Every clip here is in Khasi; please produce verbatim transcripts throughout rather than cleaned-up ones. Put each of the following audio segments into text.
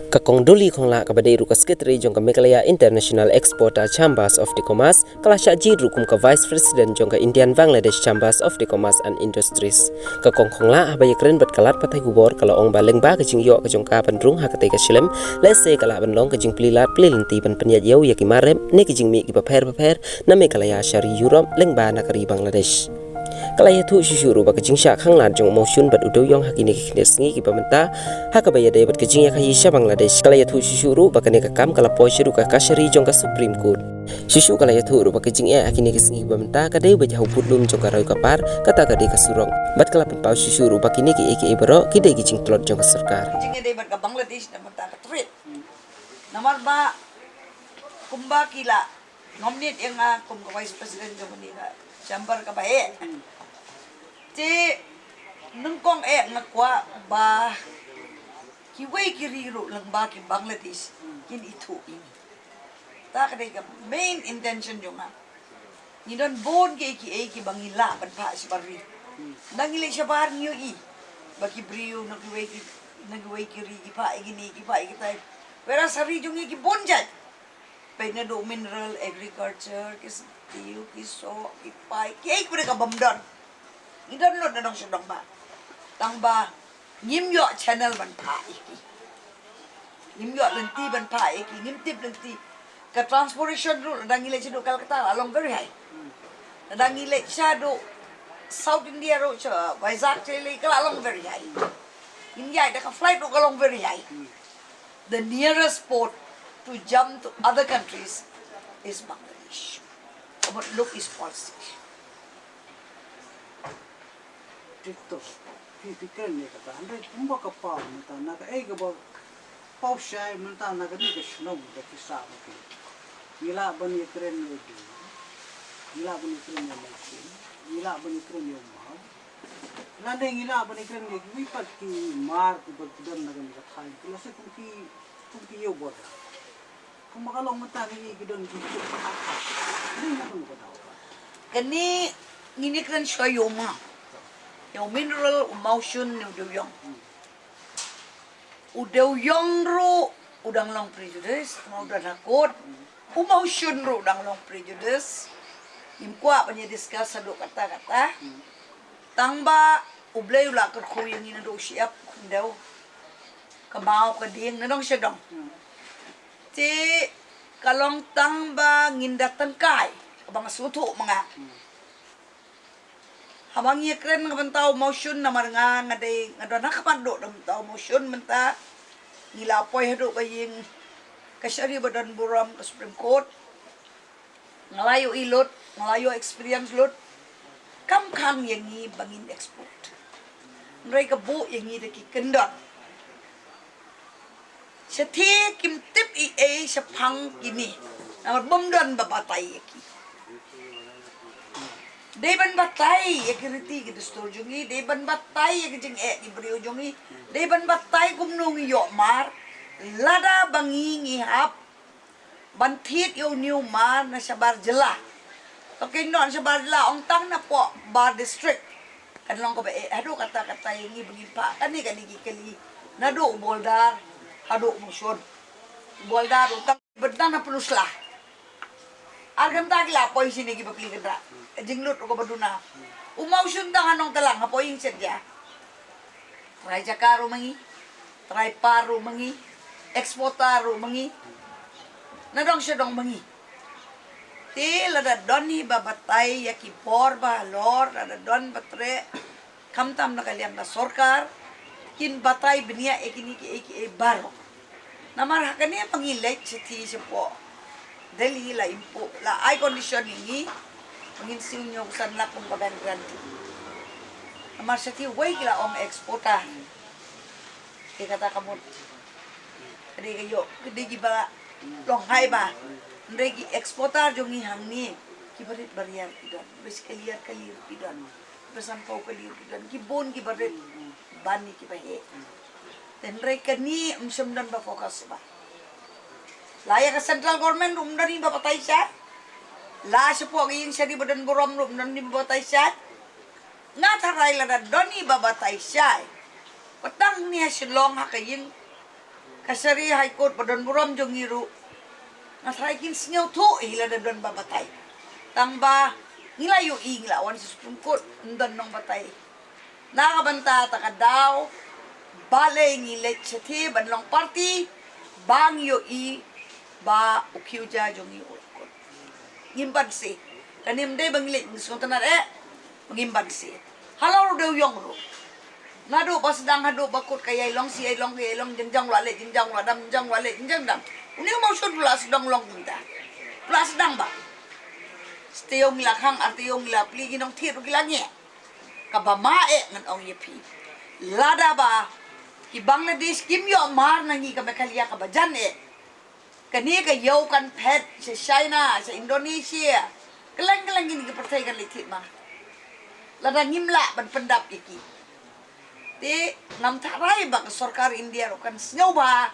Ka Kong Dolly Khonglah kaba dei ruh ka Secretary jong ka Meghalaya International Exporter Chambers of the Commerce, ka la shah jied ruh kum ka Vice President jong ka Indian Bangladesh Chambers of the Commerce and Industries. Ka Kong Khonglah haba ïakren bad ka Lad Pathai Khubor ka la ong ba lyngba ka jingïoh ka jong ka ban rung ha katei ka shlem, lehse ka lah ban long ka jingplie lad plie lynti ban pynïaid ïew ïa ki mar rep ne ki jingmih kiba pher bapher na Meghalaya sha ri Europe lyngba na ka ri Bangladesh. Ka la ïathuh shuh shuh ruh ba ka jingshah khanglad jong u Mawshun bad u Dewiong ha kine ki khyndiat sngi kiba mynta, ha kaba ïadei bad ka jingïakhaïi sha Bangladesh. Ka la ïathuh shuh shuh ruh ba kane ka kam ka la poi sha ruh ka kashari jong ka Supreme Court. Shuh shuh ka la ïathuh ruh ba ka jingeh ha kine ki sngi kiba mynta ka dei beit ha u budlum jong ka roi ka par, kata ka dei ka surok. Bad ka la pynpaw shuh shuh ruh ba kine kiei kiei baroh ki dei ki jingtlot jong ka sorkar. Jingeh dei bad ka Bangladesh na mynta ka trade. Namar ba kumba ki la nominate ïa nga kum ka Vice President jong kane ka chamber kaba heh. Te nyngkong eh nga kwah ba kiwei ki ri ruh lyngba ki Bangladesh kin ithuh ïa ngi. Ta ka dei ka main intention jong nga. Ngi don bun kiei kiei kiba ngi lah ban phah shabar ri. Nda ngi leit shabar ngi ïohi ba ki briew na kiwei ki, na kiwei ki ri ki phah ïa kine ki phah ïa kitai. Whereas ha ri jong ngi ki bun jait. Peit naduh mineral, agriculture, ki steel, ki soh, ki pai, kiei kiba dei ka bym don. Ngi don lut na dong sha dong ba. Tang ba ngim ïoh channel ban phah ïa ki. Ngim ïoh lynti ban phah ïa ki, ngim tip lynti. Ka transportation ruh lada ngi leit shaduh Calcutta la long very high. Lada ngi leit shaduh South India ruh sha Vizag sha lei ka la long very high. Ngim ïaid da ka flight ruh ka long very high. The nearest port to jump to other countries is Bangladesh. Ka mut look is policy. Tik to, phi, phi kren ïa kata, hynrei kumba ka paw mynta, na kaei kaba paw shai mynta na kane ka shnong ba phi sah ma phi. Ngi lah ban ïakren ïa u Ding, ngi lah ban ïakren ïa u Mawshun, ngi lah ban ïakren ïa u Maw. Lane ngi lah ban ïakren ïa kiwei pat ki mar kiba don na kane ka thaiñ, ki la shu kum ki, kum ki ïew border. Kumba ka long mynta ngi ki don ki ïew border. Ni na kane ka daw. Kane ngin ïakren shuwa ïa u Maw. Ïa u Mineral, u Mawshun ne u Dewiong. U Dewiong ruh u dang long prejudice, tang u don ha court. U Mawshun ruh u dang long prejudice. Ngim kwah ban ïa discuss haduh katta katta. Tang ba U Blei u la kyrkhu ïa ngi naduh u shyiap khyndew. Ka Maw ka Dieng na dong sha dong. Te ka long tang ba ngin da tyngkai kaba nga sngewthuh ma nga. Haba ngi ïakren na ka bynta u Mawshun namar nga, nga dei, nga don ha khmat duh na ka bynta u Mawshun mynta. Ngi la poi haduh ka ïing kashari ba don burom ka Supreme Court. Nga la ïohi lut, nga la ïoh experience lut. Kam khang ïa ngi ba ngin export. Hynrei ka buh ïa ngi da ki kyndon. Shathie kim tip ei ei shaphang kine. Namar bym don ba batai ïa ki. Dei ban batai ïa ki riti ki dustur jong ngi, dei ban batai ïa ki jingeh ki briew jong ngi, dei ban batai kumno ngi ïoh mar. Lada ba ngi ngi hap ban thied ïa une u mar na shabar jylla. To kynnoh shabar jylla, ong tang na poh bar district. Kan long kaba eh haduh katta katta ïa ngi ba ngin phah kane kane ki kali. Naduh u Boldar haduh u Mawshun. U Boldar u tang bynta na Pynursla. Ar kynta ki la poi shane kiba plie kynrad. Jinglut ruh kaba duna. U Mawshun tang ha Nongtlang ha poi ïing shet ja. Trai jaka ruh ma ngi, trai par ruh ma ngi, exporter ruh ma ngi, na dong sha dong ma ngi. Te lada don hi ba batai ïa ki bor ba halor, lada don ba treh, khamtam na ka liang ka sorkar, kin batai bniah ïa kine kiei kiei baroh. Namar ha kane ba ngi leit shathie shapoh Delhi la impo-, la ai condition ïa ngi ba ngin siew hynñiew san lak kum ka bank guarantee. Namar shathie wei ki la ong exporter. Te kata ka mut ka dei ka ïoh, ka dei kiba long high ba. Hynrei ki exporter jong ngi hangne kiba rit ba riar ki don, ba shi kali ar kali ki don, ba san phew kali ki don, ki bun kiba rit ban ïa kiba heh. Hynrei kane ym shym don ba focus ba. La ïa ka central government ruh ym don hi ba batai shai. La shapoh ka ïing shari ba don burom ruh ym don hi ba batai shai. Nga tharai lada don hi ba batai shai, ba tang ne ha Shillong ha ka ïing Ka Shari High Court ba don burom jong ngi ruh, nga tharai kin sngewthuh hi lada don ba batai. Tang ba ngi la ïohi, ngi la wan sha Supreme Court, ym don nongbatai. Na ka bynta ta ka daw balei ngi leit shathie ban long party, ba ngi ïohi ba u khiew ja jong ngi u la kut. Ngim banse. Kane ym dei ba ngi leit ngi sngewtynnat eh, ngim banse. Halor u dewïong ruh, naduh ba sdang haduh ba kut, ka ïai long shi ïai long, ka ïai long, jingjang u la leit, jingjang u la dam, jingjang u la leit, jingjang dam. Une u Mawshun u la sdang long kumta. U la sdang ba, shi taïew ngi la khang, ar taïew ngi la plie, ki nongthied ruh ki la ngiah. Kaba ma eh, ngan ong ïa phi, lada ba ki Bangladesh kim ïoh mar na ngi ka Meghalaya kaba jan eh, kane ka ïew kan phet sha China, sha Indonesia, kylleng kylleng kine ki pyrthei kan leit thied mar. Lada ngim lah ban pyndap ïa ki, te ngam tharai ba ka sorkar India ruh kan sngewbha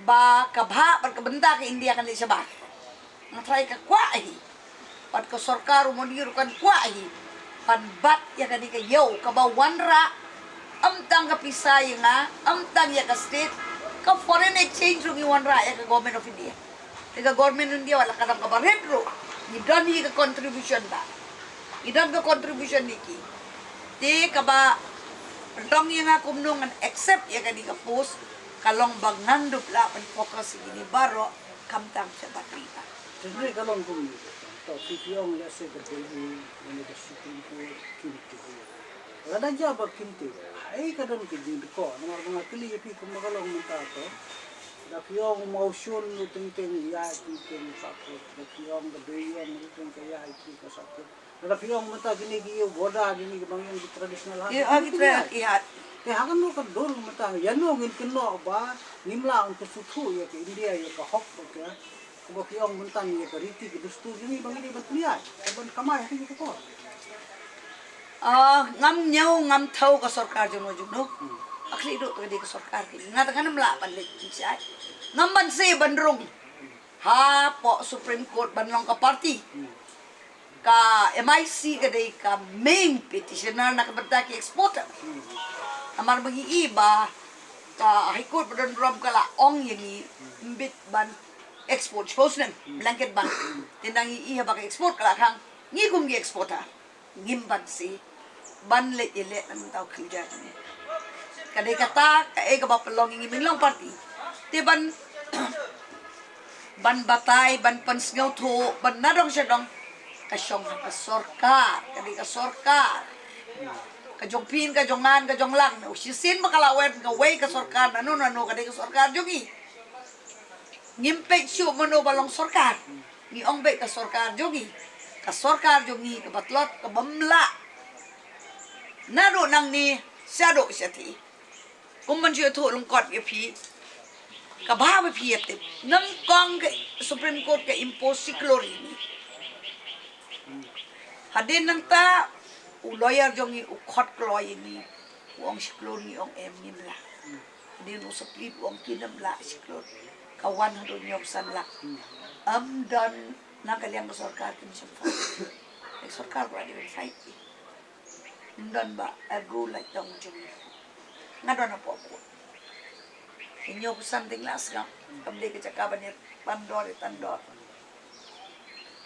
ba ka bhah bad ka bynta ka India kan leit shabar. Nga tharai ka kwah hi, bad ka sorkar u Modi ruh kan kwah hi, ban bat ïa kane ka ïew kaba wanrah, ym tang ka pisa ïa nga, ym tang ïa ka state, ka foreign exchange ruh ngi wanrah ïa ka Government of India. Te ka Government of India wat la ka dang kaba rit ruh, ngi don hi ka contribution ba, ngi don ka contribution ïa ki. Te kaba long ïa nga kumno ngan accept ïa kane ka post, ka long ba ngan dup lah ban focus ïa kine baroh, khamtam sha ba phi ba. Te ne ka long kumne, to phi phi ong lehse ka Delhi, lane ka Supreme Court, kim tip. Lada jia ba kim tip, haei ka don ka jingdukor, namar ba nga kylli ïa phi kumba ka long mynta to. Da phi ong u Mawshun u teng teng ïa, teng teng sa kut, da phi ong ka dei ïong u teng ka ïa, ïa ka sa kut. Lada phi ong mynta kine ki ïew border, kine ki bang ïong ki traditional hut, ïa, kine ki tra-, ïa. Te ha kano ka dur mynta, ïa no ngin kynnoh ba ngim lah ban pynsngewthuh ïa ka India, ïa ka hok ba ka, kaba phi ong mynta ïa ka riti ka dustur jong ngi ba ngi dei ban pynïaid, ban kamai ha kine ki por. Ah, ngam ñiew ngam thaw ka sorkar jong no jong no. Hmm. Ka khlieh duh ka dei ka sorkar ki. Nga te ngan ym lah ban leit pynshai. Ngam banse ban rung hapoh Supreme Court ban long ka party. Hmm. Ka M I C ka dei ka main petitioner na ka bynta ki exporter. Hmm. Namar ba ngi i ba ka High Court ba don burom ka la ong ïa ngi, hmm, mbit ban export, shuh snem, hmm, blanket ban. Hmm. Te nang i i haba ka export ka la khang, ngi kum ki exporter ngim banse ban leit ïaleh na mynta u khlieh ja jong ngi. Ka dei kata kaei kaba pynlong ïa ngi ban long party. Te ban, ban batai, ban pynsngewthuh, ban nadong shadong, ka shong ha ka sorkar, ka dei ka sorkar. Ka jong phin, ka jong ngan, ka jong lang, u shisien ba ka la wan kawei ka sorkar, nano nano, ka dei ka sorkar jong ngi. Ngim peit shuh mano ba long sorkar. Ngi ong beit ka sorkar jong ngi, ka sorkar jong ngi kaba tlot, kaba ym lah naduh nangne shaduh shathie. Kum ban shu ïathuh lyngkot ïa phi, kaba bha ba phi ïa tip, nyngkong ka Supreme Court ka impose shi klur ïa ngi. Hadien nangta u lawyer jong ngi u khot kloi ïa ngi, u ong shi klur, ngi ong em, ngim lah. Hadien u sa plead u ong kin ym lah shi klur, ka wan haduh hynñiew san lak. Ym don na ka liang ka sorkar kin shym fight. Ka sorkar ka dei ban fight. Ym don ba argu lait dong jong ngi. Nga don hapoh court. Hynñiew san ding la sngap. Kam dei ka jaka ban ïa tan dor, ïa tan dor.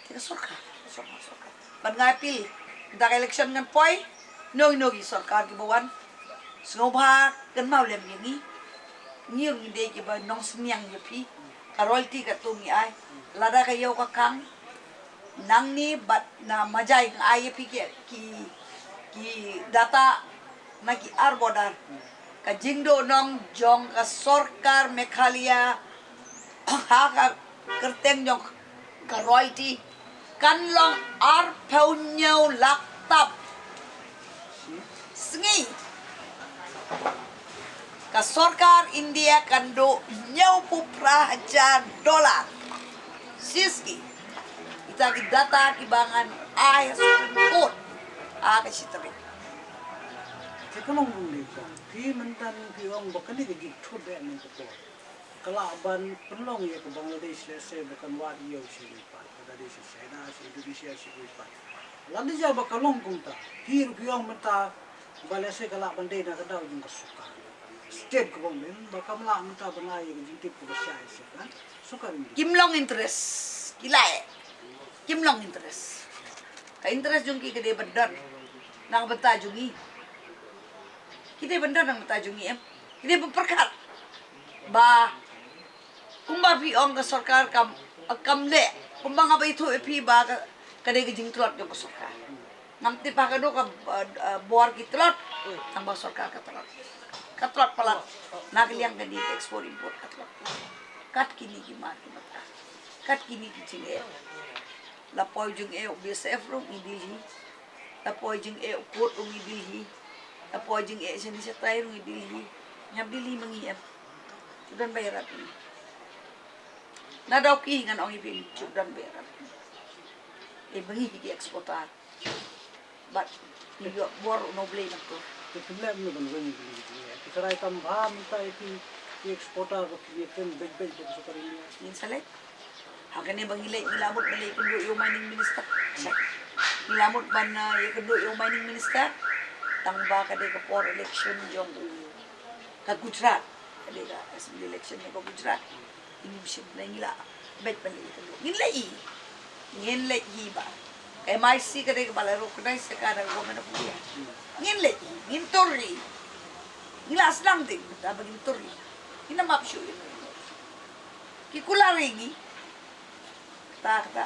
Te ka sorkar, ka sorkar, sorkar. Ban nga appeal, da ka election ngan poi, no no ki sorkar kiba wan, sngewbha kynmaw lem ïa ngi. Ngi ruh ngi dei kiba nongsynñiang ïa phi. Ka royalty katto ngi ai. Lada ka ïew ka khang, nangne bad na Majai nga ai ïa phi ki, ki, ki data na ki ar border. Ka jingduhnong jong ka sorkar Meghalaya ha ka kyrteng jong ka royalty kan long arphew hynñiew lak tap. Sngi ka sorkar India kan duh hynñiewphew phra hajar dollar shi sngi. Kita ki data kiba ngan ai ha Supreme Court ha ka shi tarik. Te ka long kumne, phi mynta phi ong ba kane ka jingthut eh mynta ka por ka lah ban pynlong ïa ka Bangladesh lehse ba kan wad ïew sha kiwei pat, lada dei sha China, sha Indonesia, sha kiwei pat. Lada jia ba ka long kumta, phi ruh phi ong mynta ba lehse ka lah ban dei na ka daw jong ka sorkar. State government ba kam lah mynta ban ai ka jingtip kaba shai sha ka sorkar India. Kim long interest, ki lah eh. Kim long interest. Ka interest jong ki ka dei ban don na ka bynta jong ngi. Ki dei ban don na ka bynta jong ngi em. Ki dei ban pyrkhat ba kumba phi ong ka sorkar kam, kam leh, kumba nga ba ithuh ïa phi ba ka, ka dei ka jingtlot jong ka sorkar. Ngam tip ha kano ka, uh, uh, bor ki tlot, tang ba sorkar ka tlot. Ka tlot palat. Na ka liang kane ka export import ka tlot. Kat kine ki mar ki mata. Kat kine ki jingeh. La poi jingeh u B S F ruh ngi deal hi. La poi jingeh u pud ruh ngi deal hi. La poi jingeh shane shatai ruh ngi deal hi. Ngam deal hi ma ngi em. Don ba ïarap ngi. Na Dawki ngan ong ïa phi, don ba ïarap ngi. Eh, ma ngi ki exporter. Bad ïoh bor u no blei na to. Te phim leh mano ban weng ïa ki jingeh. Ki tharai tam bha mynta ïa ki, ki exporter ba ki ïa kren beit beit ba ki sorkar India. Ngin sa leit. Ha kane ba ngi leit ngi la mut ban leit kynduh ïa u mining minister. Ngi la mut ban, uh, ïa kynduh ïa u mining minister. Tang ba ka dei ka por election jong u ka Gujarat. Ka dei ka assembly election jong ka Gujarat. Ngi ym shym leh, ngi la beit ban leit kynduh. Ngin leit hi. Ngin leit hi ba ka M I C ka dei kaba la recognize ïa ka na ka government of India. Ngin leit hi, ngin tur hi. Ngi la sdang ding da ba ngin tur hi. Ngin ym ap shuh ïa u. Ki kular ïa ngi. Kata, kata.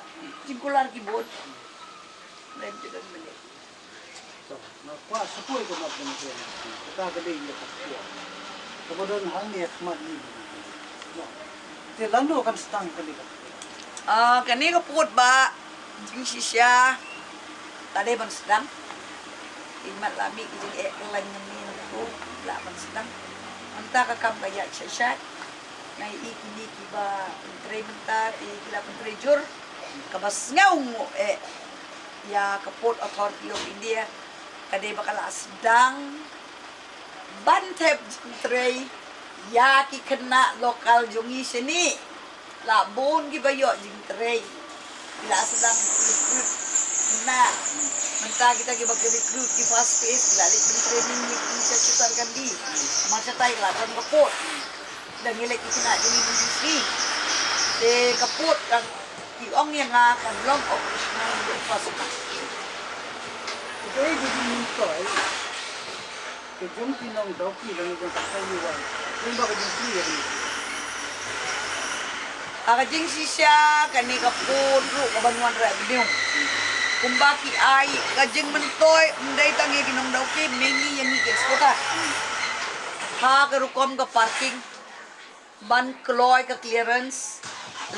Jingkular ki bun. Lem ki don mynne. To, nga kwah sa poi ka mat mynne. Kata ka dei ïa ka poi. Kaba don hangne ha khmat ngi. No. Te lano kan sdang kane ka poi? Ah, kane ka pud ba jingshisha ka dei ban sdang. Imat la mih ki jingeh kyllaiñ ngi, la ban sdang. Mynta ka kam ka ïaid shai shai. Nga ïohi kine kiba pyntrei mynta, te ki la pyntrei jur. Kaba sngewnguh eh ïa ka Port Authority of India, ka dei ba ka la sdang ban thep jingtrei ïa ki khynnah local jong ngi shane. La bun kiba ïoh jingtrei. Ki la sdang recruit khynnah. Mynta kita kiba ki recruit ki first phase, ki la leit pyntraining ïa ki sha Chuttarkandi. Mar shatai ki la don ka port. Dang ïaleh ki khynnah jong ngi mynta sngi. Te ka port kan, ki ong ïa nga kan long operational in the first month. Te ka jingmyntoi ka jong ki nong Dawki, dang jong ka Taiwan. Kumba ka jingplie ïa ka. Ha ka jingshisha kane ka port ruh ka ban wan revenue. Kumba ki ai ka jingmyntoi, ym dei tang ïa ki nong Dawki, mainly ïa ngi ki exporter. Ha ka rukom ka parking, ban kloi ka clearance.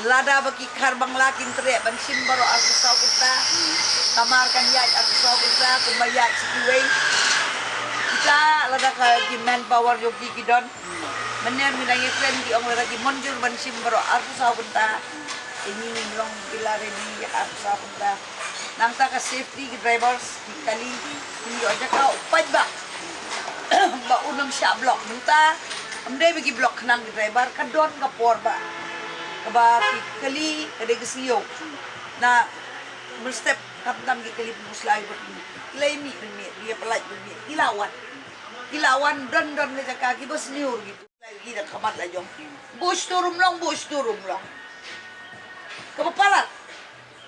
Lada ba ki Khar Bangla kin treh ban shim baroh arphew saw kynta. Ka mar kan ïaid arphew saw kynta kumba ïaid sha kiwei. Kita lada ka ki manpower jong ki ki don. Mynne ngi dang ïakren ki ong lada ki mynjur ban shim baroh arphew saw kynta. Te ngi ngin long, ngi la ready ïa arphew saw kynta. Nangta ka safety ki drivers, ki kali, ki ïoh jaka u paidbah. Ba un ym shah block. Mynta ym dei ba ki block khnang ki driver, ka don ka por ba kaba ki kali ka dei ka siew. Na mynstep khamtam ki kali pynpusla ïa ki, ki la mih pynmih, ki la pynlait pynmih, ki la wan. Ki la wan, don don ka jaka kiba sniew ruh ki. Ki da ka mat la jong. Buh stur um long, buh stur um long. Kaba palat.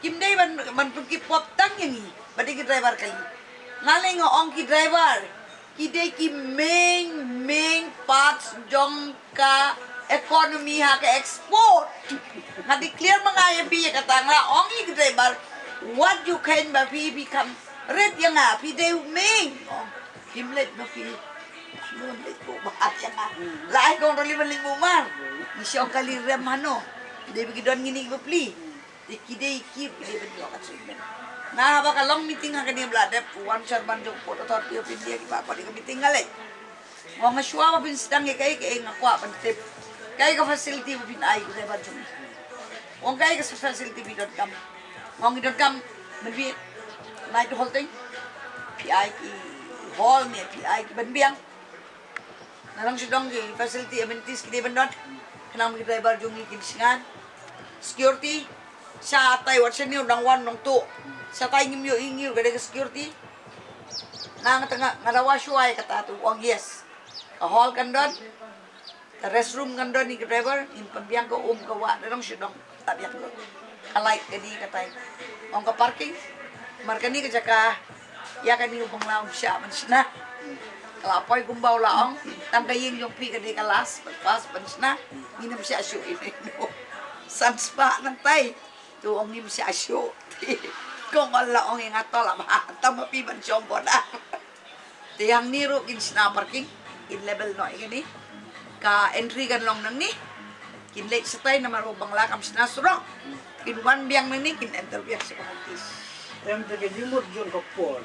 Kim dei ban, ban pynkit pop tang ïa ngi. Ba dei ki driver kali. Nga lei nga ong ki driver. Ki dei ki main, main parts jong ka economy ha ka export. Nga declare ma nga ïa phi ïa kata, nga ong ïa ki driver. Wat ju kheiñ ba phi, phi kham rit ïa nga, phi dei u main. Kim leit ma phi. Kim leit buh bar ïa nga. La ai kong roli ban leit buh bar. Ngi shong kali rem hano. Dei ba ki don ngi ni kiba pli. Dei ki dei ki, ki dei ban ïoh ka treatment. Nga haba ka long meeting ha kane ba la dep, wan chairman jong Port Authority of India kiba kwah dei ka meeting nga leit. Nga ong nga shuwa ba phin sdang ïa kaei kaei nga kwah ban tip. Kaei ka facility ba phin ai ïa ki driver jong ngi. Nga ong kaei ka facility phi donkam. Nga ong ngi donkam ban biang night halting. Phi ai ki hall ne phi ai ki ban biang. Nga ong shu dong ki facility amenities ki dei ban don. Khnang ba ki driver jong ngi kin shngaiñ. Security. Shatai wat shane u dang wan u dang tuh. Shatai ngim ïohi ngi ruh ka dei ka security. Nga nga tang nga, nga dawa shuwa ïa kata, te u ong yes. Ka hall kan don, ka restroom kan don, ïa ka driver, ngin pynbiang ka um ka wah, da dang shu dang, ta biang ka. Ka light kane katai. Ong ka parking, mar kane ka jaka, ïa kane u bangla um shah ban shna. Ka la poi kumba u la ong, tang ka ïing jong phi ka dei ka last, ban first ban shna, ngin ym shah shuh ïa ino. San spah nangtai. Tu ong ngim shah shuh. Kong ong la ong ïa nga to la ba, tang ma phi ban shong border. Te hangne ruh kin shna parking, kin level noh ïa kane. Ka entry kan long nangne. Kin leit shatai namar u bangla kam shna surok. Kin wan biang nangne, kin enter biang sha ka office. Em, te ka jingmut jong ka por.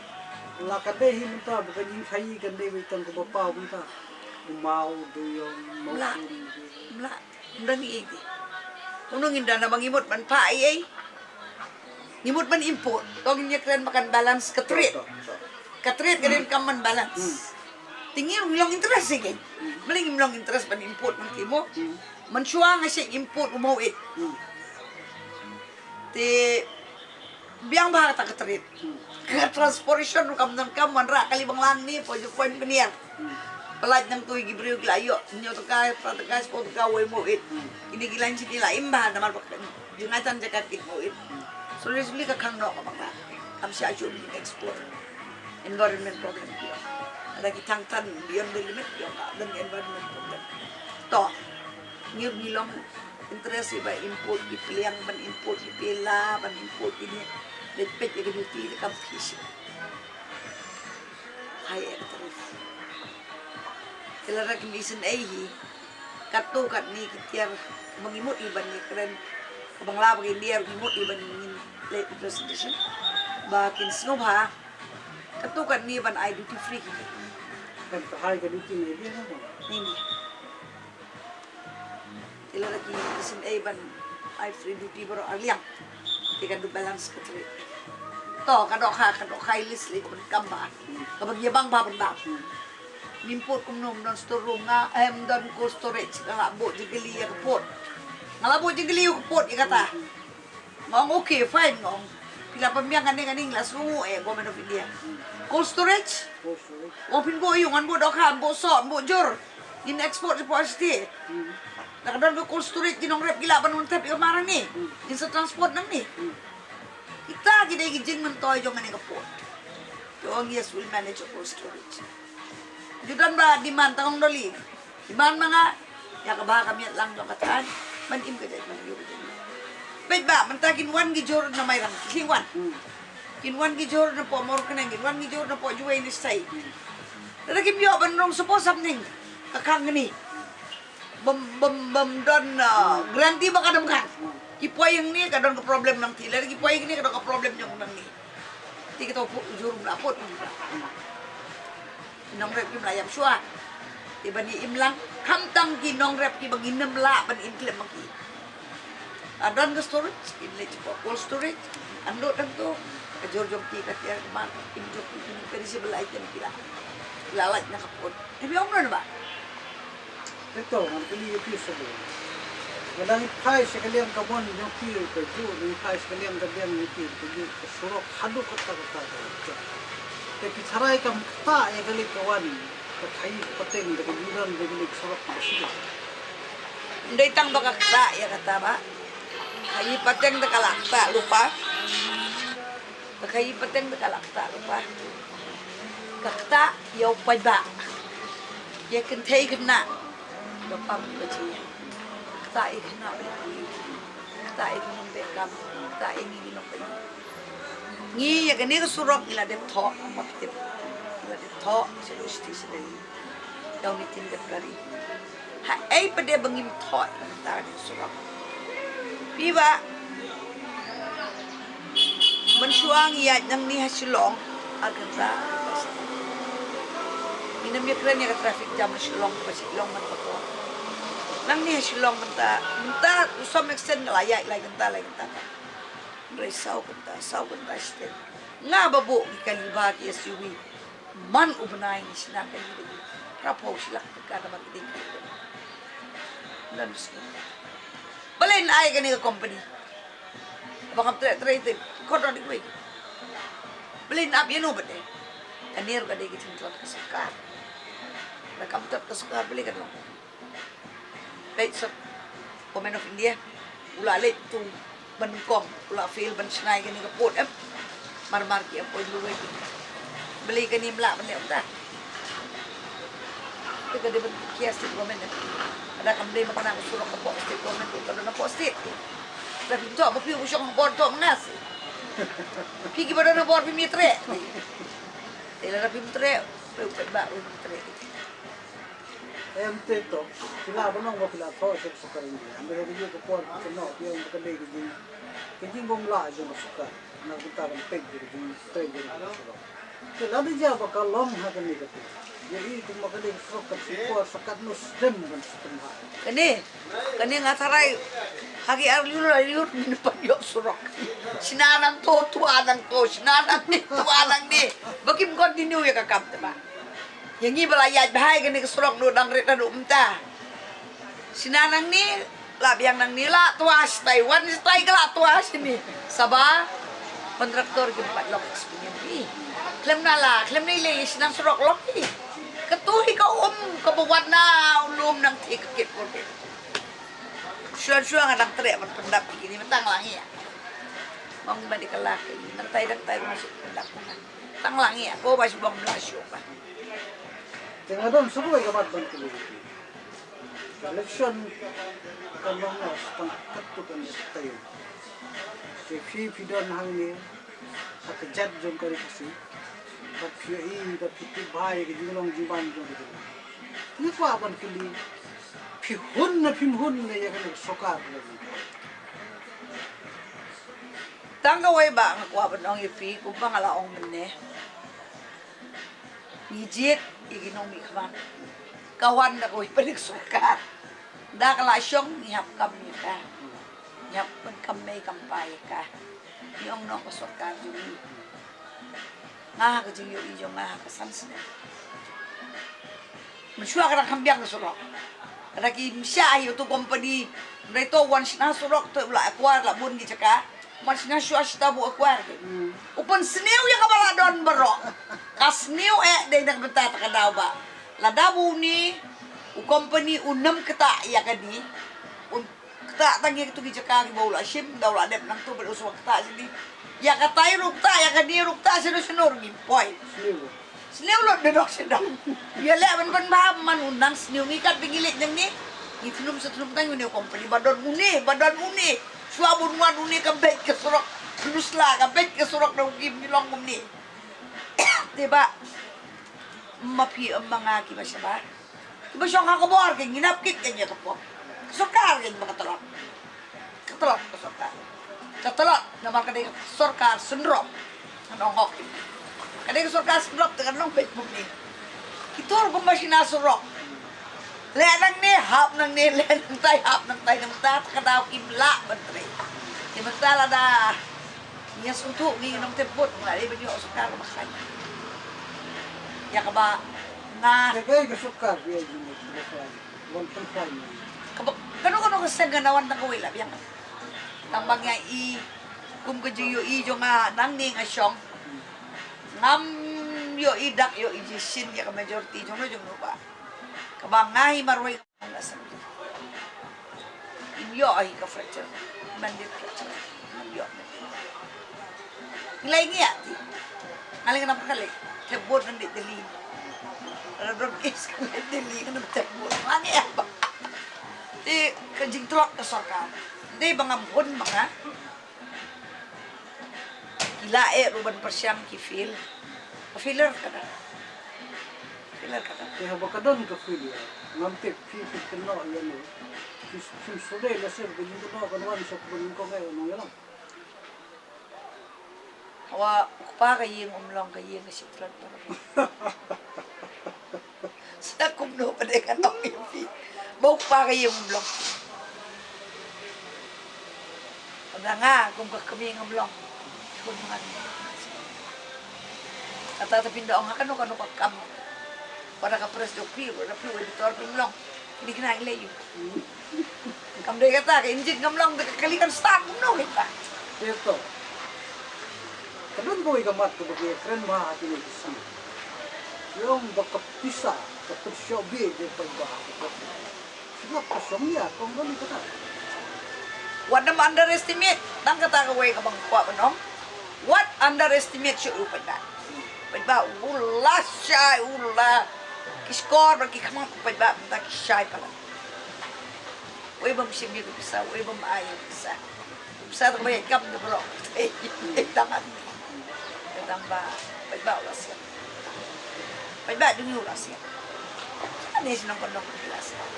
La ka dei hi mynta ba ka jingkhaïi kan dei beit tang kaba paw mynta. U maw, u duyong, u maw. Mla. Kum, mla. Ym dang ïeit. Kumno ngin da, naba ngi mut ban phah ei ei. Ngi mut ban import. To ngin ïakren ba kan balance ka trade. To, to, to. Ka trade ka dei kam ban balance. Hmm. Te ngi ym long interest ïa ki. Hmm. Balei ngim long interest ban import man ki mo? Hmm. Mynshuwa nga shait import u mawit. Hmm. Te biang bha kata ka trade. Hmm. Ka transportation ruh kam donkam wanrah kali banglang ni, poi ju poi pynïar. Hmm. Pynlait nangtu ïa ki briew ki la ïoh hynñiew tyngka, phra tyngka, shiphew tyngka wei mawit. Hmm. Kine ki lain shini la im bha namar ba ka jingaitan jaka kit mawit. Hmm. So literally ka khang noh ka bangla. Kam shah shuh ban export. Environment problem ki ong. Lada ki thang tan beyond the limit ki ong ka don environment problem. To. Ngi, ngi long interest ïa ba import ki pliang, ban import ki pela, ban import kine. Leit peit ïa ka duty te kam phi shuh. High end tariff. Te lada kim isynei hi. Katto katne ki tiar ba ngi mut hi ban ïakren. Ka bangla bad ka India ruh ngi mut hi ban ngin leit representation. Ba kin sngewbha. Katto katne ban ai duty free ki. Kan ka high ka duty ne dia na. Ni ni. Te lada ki isynei ban ai free duty baroh arliang. Te kan duh balance ka trade. To ka dohkha, ka dohkha i list lei ban kam bha. Kaba ngi ïa bang bha ban bang. Ngim put kumno, ym don store room nga, eh, ym don cold storage, nga la buh jingkylli ïa ka port. Nga la buh jingkylli ïa ka port ïa kata. Nga ong okay, fine, nga ong. Phi la pynbiang kane kane, nga la sngewnguh eh Government of India. Cold storage? Cold storage. Nga ong phin buh aïu, ngan buh dohkha, buh soh, buh jur. Ngin export shapoh shatei. Hmm. Lada ka don ka cold storage, ki nongrep ki lah ban wan thep ïa ka mar hangne. Hmm. Ngin sa transport nangne. Hmm. Kita ki dei ki jingmyntoi jong kane ka port. Ki ong yes, we'll manage your cold storage. Ju don ba demand, tang ong dolly. Demand ma nga, ïa kaba ka miat lang jong ka thaiñ, ban im ka jaitbynriew ka jong ngi. Peit ba mynta kin wan ki jur na Mairang, kin wan. Hmm. Kin wan ki jur na poh Mawryngkneng, kin wan ki jur na poh Jowai ne shatai. Hmm. Lada kim ïoh ban rung shapoh Samning, ka khang kane. Bym, bym, bym don, uh, guarantee ba ka dang khang. Hmm. Ki poi hangne ka don ka problem nangtei, lada ki poi hangne ka don ka problem jong nangne. Te kato put jur ym lah put. Nongrep kim lah ïap shuwa. Te ban ïa im lang, khamtam ki nongrep kiba ngin ym lah ban im khlem ma ki. Ka don ka storage, kin leit shapoh cold storage, unload hangto, ka jur jong ki, ka tiar, ka mar, ka im jong ki, ki perishable item ki lah. Ki lah lait na ka port. Te phi ong kumno ba? Te to ngan kylli ïa phi sa shuh. Nga dang phai sha ka liang ka mon jong phi ruh kajuh, dang phai sha ka liang ka diang jong phi ruh kajuh, ka surok haduh katta katta ka jong. Te phi tharai kam ktah ïa ka leit ka wan, ka khaïi ka pateng, ka jingdon ka jingdon surok ka shuh. Ym dei tang ba ka ktah ïa kata ba. Khaïi pateng te ka la ktah lypa. Ka khaïi pateng te ka la ktah lypa. Ka ktah ïa u paidbah. Ïa kynthei khynnah. Ba pang ba jia. Ka ktah ïa khynnah ba ïa. Ka ktah ïa ki nongbeh kam. Ka ktah ïa ngi ki nongpeit. Ngi ïa kane ka surok ngi la dep thoh, ym ba phi tip. Ngi la dep thoh, sha University sha Delhi. Ïa u nineteen February. Haei pat de ba ngim thoh ïa ka bynta ka surok. Phi ba mynshuwa ngi ïaid nangne ha Shillong ar kynta. Ngin ym ïakren ïa ka traffic jam ha Shillong, ba Shillong man ka por. Nangne ha Shillong mynta, mynta to some extent nga la ïaid lai kynta lai kynta. Hynrei saw kynta, saw kynta shiteng. Nga ba buh ki kali ba ki S U V. Man u bnai ngi shna kali ba ngi phraphew shi lak tyngka namar ki dei ki dei. Ngan sngewthuh. Balei yn ai kane ka company? Ba ngam treh trei te khot ïa kiwei. Balei yn ap ïa no bad de? Kane ruh ka dei ka jingtlot ka sorkar. Ba kam treh Ka sorkar balei ka long. Peit sha Government of India. U la leit tu ban kong, u la fail ban shna ïa kane ka port em. Mar mar ki em poi lu wei. Balei kane ym lah ban leh kumta. Te ka dei ban khia state government em. Lada kam dei ma kane ka surok hapoh state government, ka don hapoh state. Lada phim thoh ma phi u shong ha bor, thoh ma nga seh. Phi kiba don ha bor phim ïatrei. Te lada phim trei, phi u paidbah ruh phim trei. Em, te to, phi lah ban ong ba phi la thoh sha ka sorkar India. Hynrei ha kajuh ka por phi kynnoh phi ong ba ka dei ka jing, ka jingbymlah jong ka sorkar na ka bynta ban peit ïa ka jingtrei jong ka surok. Te lada jia ba ka long ha kane ka peit, ïa i kumba ka dei ka surok, ka shu por sa katno snem ban sdang ha. Kane, kane nga tharai ha ki ar lyiur ar lyiur ngin pan ïoh surok. Shna nangto, twa nangto, shna nangne, twa nangne. Ba kim continue ïa ka kam te ba. Ïa ngi ba la ïaid bha ïa kane ka surok, duh dang rit haduh mynta. Shna nangne, la biang nangne, la twa shatai, wan shatai ka la twa shane. Sa ba kontraktor kim pat long experience hi. Khlem na la, khlem na i lei, shna surok long hi. Katu hi ka um kaba wan na u lum nangthie ka kit pyrthei. Shuwa shuwa nga dang treh ban pyndap ïa kine, mynta nga la ngi ïa. Ong ba dei ka la ka i, nangtai dangtai ba nga shu pyndap. Tang la ngi ïa ko ba shu bang bla shu ba. Te nga don sa kawei ka mat ban kylli. Ka election kan long na tang katto katne ka taïew. Te phi phi don hangne ha ka jait jong ka ri Khasi. Bad phi ïohi bad phi tip bha ïa ka jinglong jingbam jong ka jylla. Nga kwah ban kylli, phi hun ne phim hun ne ïa kane ka sorkar ka jong ka. Tang kawei ba nga kwah ban ong ïa phi, kumba nga la ong mynne. Ngi jied ïa ki nongmihkhmat. Ka wan da kawei pat ka sorkar. Da ka la shong ngi hap kam ïa ka. Ngi hap ban kam mei kam pa ïa ka. Ngi ong noh ka sorkar jong ngi. Nga ha ka jingïohi jong nga ha ka san snem. Mynshuwa ka dang kham biang ka surok. Ka dang ki mynshuwa ïa uto u company. Hynrei to wan shna surok to u la acquire la bun ki jaka. Wan shna shuwa shata bu acquire ki. Hmm. U pynsniew ïa kaba la don baroh. Ka sniew eh dei na ka bynta ta ka daw ba. Lada ba une u company un ym ktah ïa kane. Un ktah tang ïa kitu ki jaka kiba u la shim, da u la dep nangtu bad u shu ktah shane. Ïa katai ruh ktah, ïa kane ruh ktah, shano shano ruh ngim poi. Sniew. Sniew lut da dok sha dok. Ïa leh ban pynbha man u nang sniew ngi kat ba ngi leit nangne. Ngi thnum sa thnum tang une u company ba don une, ba don une. Shuwa bun wan une ka beit ka surok. Lusla ka beit ka surok da u kim ngi long kumne. Te ba ma phi ma nga kiba shabar. Kiba shong ha ka bor ki ngi nap kit ka ïa ka pop. Ka sorkar ki ba ka tlot. Ka tlot ka sorkar. Ka tlot namar ka dei ka sorkar syndrome. Ngan ong hok. Ka dei ka sorkar syndrome te kan long peit pum ni. Ki tur kumba shina surok. Leh nangne hap nangne, leh nangtai hap nangtai, nangta ka daw kim lah ban trei. Ki mynta lada Ngi sngewthuh ngi nong tip vote nga dei ba ngi ïoh sorkar ba khlaiñ. Ïa kaba nga. Te kaei ka sorkar ba ïa ngi ba khlaiñ. Wan pynkhlaiñ. Kaba kano kano ka seng ka na wan tang kawei la biang. Tang ba ngi ïa i kum ka jingïohi jong nga nangne nga shong. Ngam ïohi dak ïohi jingshisha ïa ka majority jong no jong no ba. Kaba nga hi marwei Assembly. Ngi ïoh hi ka fracture. Mandate fracture. Ngi ïoh mandate. Ngi lei ngi ïa ti. Nga lei ngan ym kali. Te bot ngan dei Delhi. Ra don case ngan dei Delhi ngan ym te bot. Nga ngi ïa ba. Te ka jingtlot ka sorkar. Dei ba ngam hun ba nga. Ki la eh ruh ban pyrshang ki fail. Ka failure ka dang. Failure ka dang. Te haba ka don ka failure, ngam tip phi phi kynnoh ïa no. Phi phi shu dei lashai ka jingkynnoh kan wan sha ka ban kong eh nong ïalam. Hawa u kpa ka ïing um long ka ïing ka shiptlot. Sa kumno pat de ngan ong ïa phi. Ba u kpa ka ïing um long. Lada nga kum ka kmie ngam long. Khun ngan. Kata te phin da ong ha kano kano ka kam. Para ka press jong phi, para phi u editor phim long. Kine kine ngi lei ïa u. Kam dei kata ka engine kam long te ka kali kan start kumno kita. Te to. Ka don kawei ka mat kaba ki kren bha ha kine ki sngi. Long ba ka pisa ka pyrshah bih de paidbah. Sngap ka shong ïa kong kali kata. Wat nym underestimate. Tang kata kawei kaba nga kwah ban ong. Wat underestimate shuh u paidbah. Paidbah u la shai, u la ki shkor bad ki khmat u paidbah mynta ki shai palat. Wei bym shim ïa ka pisa, wei bym ai ïa ka pisa. Sa tang ba ïa kam da bro. Eh, eh, tang an. Tang ba, paidbah u la siat. Paidbah jong ngi u la siat. Ani shnong kondong u la siat.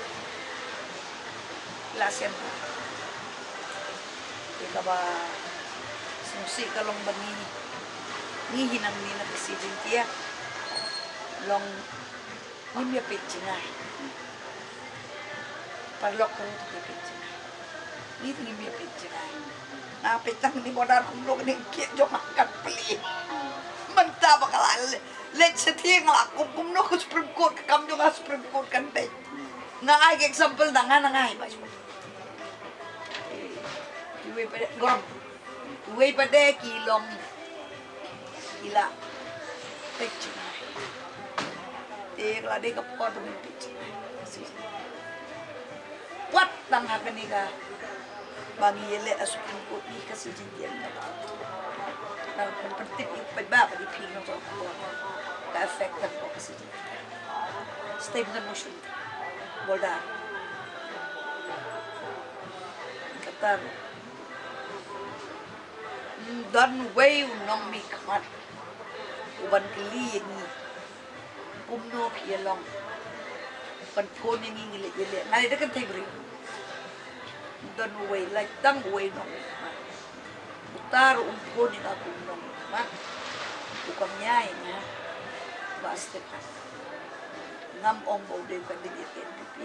U la siat. Te kaba sngewsih ka long ba ngi, ngi hi nangne na Khasi Jaiñtia long ngim ïa peit jngai. Paralok ka ruh te peit jngai. Ngi te ngim ïa peit jngai. Nga peit tang kane border kumno kane kiad jong nga kan plie. Mynta ba ka la leit shathie nga la kum kumno ka Supreme Court ka kam jong nga Supreme Court kan peit. Nga ai ka example na nga na nga hi ba shu. Kiwei pat gorom. Uwei pat de ki long ki la peit jngai. Te ka la dei ka por ba ngin peit jngai. Wat tang ha kane ka ba ngi ïaleh ha Supreme Court ngi Khasi Jaiñtia ngi la. Nang pyn pyntip ïa u paidbah ba dei phi nang ka effect tang ka Khasi Jaiñtia. Stay with the motion. Border. Kata ruh. Don uwei u nongmihkhmat uban kylli ïa ngi kumno phi ïa long. Ban phone ïa ngi ngi leit ïaleh. Nga leit da ka kynthei briew. Don uwei, lait tang uwei u nongmihkhmat. Uta ruh um phone ïa nga kum u nongmihkhmat. U kam ïa ïa nga. Bah Stephan. Ngam ong ba u dei u candidate ka N P P.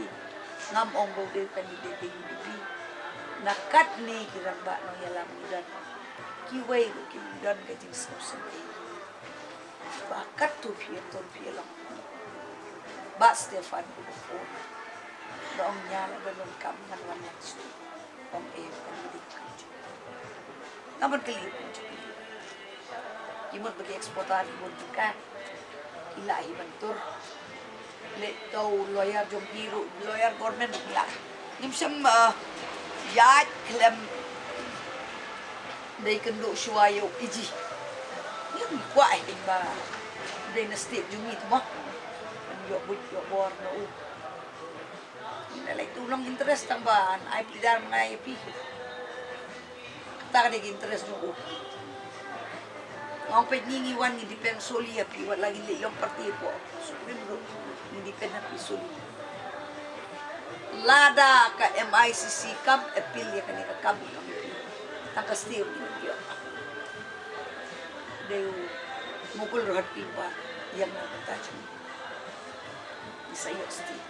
Ngam ong ba u dei u candidate ka U D P. Na katne ki rangbah nongïalam ngi don. Kiwei ruh kim don ka jingsngewsynei. Ba katto phi ïa ton phi ïa long. Bah Stephan u phone. Ba ong ïa la ba long kam ngan wan next week. Ong eh kan dei kam. Namar ka liu. Ki mut ba ki exporter ki bun jingkah. Ki la hi ban tur. Leh to lawyer jong ki ruh, lawyer government ruh ki la. Ngim shym, eh, ïaid khlem dei kynduh shuwa ïa u A G. Ngim kwah hi ba dei na state jong ngi te mo. Ïoh buit ïoh bor na u. Ngi la leh tu long interest tang ba ai pleader ma nga ïa phi. Kata ka dei ka interest jong u. Nga ong peit ngi ngi wan ngi depend solely ïa phi wat la ngi leit long party hapoh Supreme ruh ngi depend ha phi solely. Lada ka M I C C kam appeal ïa kane ka kam ïa phi. Tang ka stay ruh ngi ïoh. Dei u mukul ruh ha phi ba ïa nga kata jong. Ngi sa ïoh state.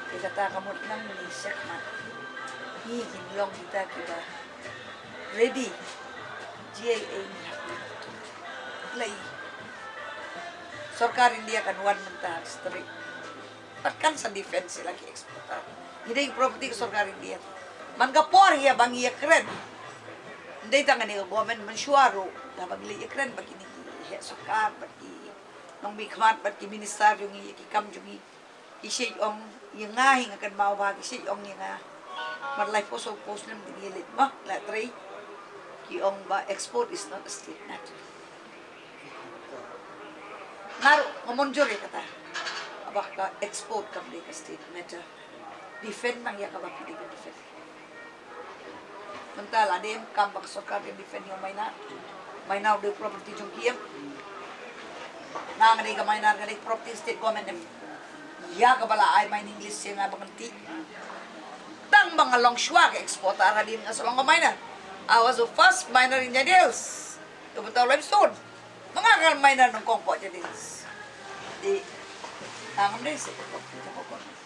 Te kata ka mut nangne shakhmat. Ngi ngin long kita kiba ready. J I A ngi hap ngi. Lei. Sorkar India kan wan mynta ha Strait. Pat kan sa defend ïa la ki exporter. Ngi dei property ka sorkar India. Man ka por ïa ba ngi ïakren. Dei tang kane ka government mynshuwa ruh. La ba ngi leit ïakren ba kine ki heh sorkar ba ki nongmihkhmat bad ki minister jong ngi, ki kam jong ngi. Ki shait ong ïa nga hi nga kynmaw ba ki shait ong ïa nga. Mar lai phew saw phew snem dang ïaleit ma la trei. Ki ong ba export is not a state matter. Nga ruh nga mynjur ïa kata. Ba ka export kam dei ka state matter. Defend nang ïa kaba phi dei ban defend. Mynta la dei em kam ba ka sorkar dei defend ïa u miner. Miner u dei property jong ki em. Nga nga dei ka miner nga dei property state government em. Ïa kaba la ai mining lease ïa nga ba ngan tih. Tang ba nga long shuwa ka exporter hadien nga sa long ka miner. I was the first miner in Jaintia Hills. Ïa u bynta u limestone. Ma nga ka miner nyngkong hapoh Jaintia Hills. Te nga ngam dei seh ka property jong ka government.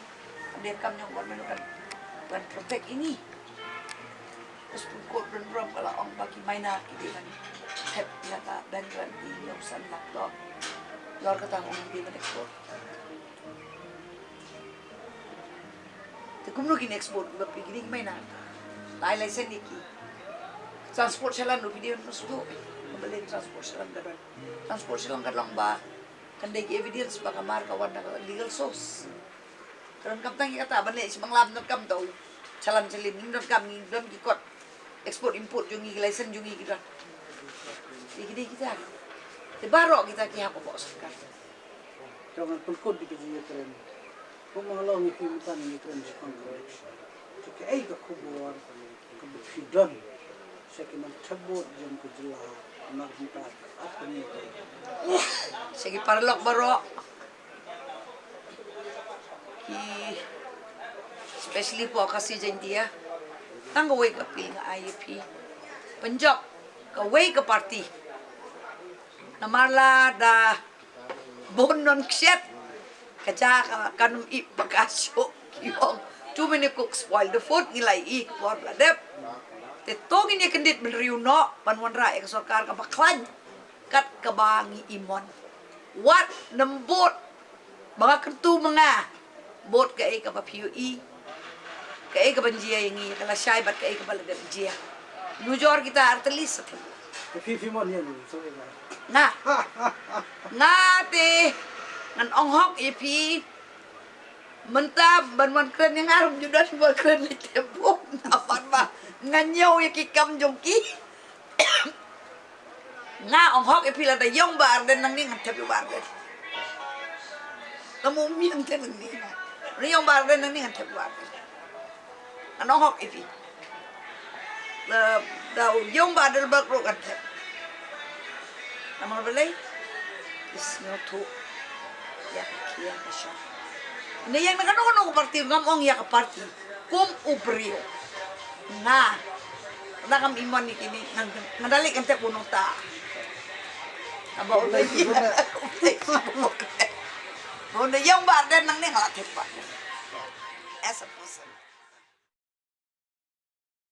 Dei kam jong government kan ban protect ïa ngi. Ka Supreme Court don burom ka la ong ba ki miner ki dei ban thep ïa ka bank guarantee hynñiew san lak doh. Lor kata ong ki dei ban export. Te kumno kin export ba phi ki dei ki miner. Lai license ïa ki. Transport challan ruh phi dei ban shu. Balei transport challan ka don. Transport challan ka long ba Kan dei ki evidence ba ka mar ka wan na ka legal source. Ka donkam tang ïa kata ban leh shi banglam, donkam tau. Chalan chalim, donkam ngi don ki kot export import jong ngi, ki license jong ngi ki don. Ïa ki dei kita. Te baroh kita ki hap ka bok sorkar. Jong ngan pynkut ïa ka jingïakren. Kum ma long ïa ki mynta ngi ïakren shi kong ka. Te kaei ka khubor kaba phi don sha ki nongthep vote jong ka jylla na ka bynta ka ap kane ka. Sha ki paralok baroh, ki, especially phi Khasi Jaintia, tang kawei ka appeal nga ai ïa phi. Pynjop kawei ka party. Namar lada bun nongsiat, ka jaka kan ym ïoh ba ka suk ki ong. Too many cooks spoil the food, ngi la ïohi ka por ba la dep. Te to ngin ïa kyndit bynriew noh ban wanrah ïa ka sorkar kaba khlaiñ kat kaba ngi i mon. Wat nym bud ba nga kyntu ma nga. Bud kaei kaba phi ïohi, kaei kaban jia ïa ngi, ka lashai bad kaei kaba la dep jia. Nujor kita artylli sa thep. Phi, phi mon ïa ngi, sorry ba. Nga. Nga te ngan ong hok ïa phi. Mynta ban wan kren ïa nga ruh ym ju don ban wan kren lei te bun. Namar ba nga ñiew ïa ki kam jong ki. Nga ong hok ïa phi, lada ïong Bah Ardent nangne ngan thep ïa u Bah Ardent. Ka mut mian te nangne. Lada ïong Bah Ardent nangne ngan thep ïa u Bah Ardent. Ngan ong hok ïa phi. Lada ïong Bah Adelbert ruh ngan thep. Namar balei? Ki sngewthuh ïa ka khia ka shong. Ynda ïeng na kano kano ka party, ngam ong ïa ka party. Kum u briew. Nga. Nga ngam i mon ïa kine, nga, nga da leit kan thep u nongta. Haba u dei. Ba u dei ïong Bah Ardent nangne nga la thep Bah Ardent. As a person.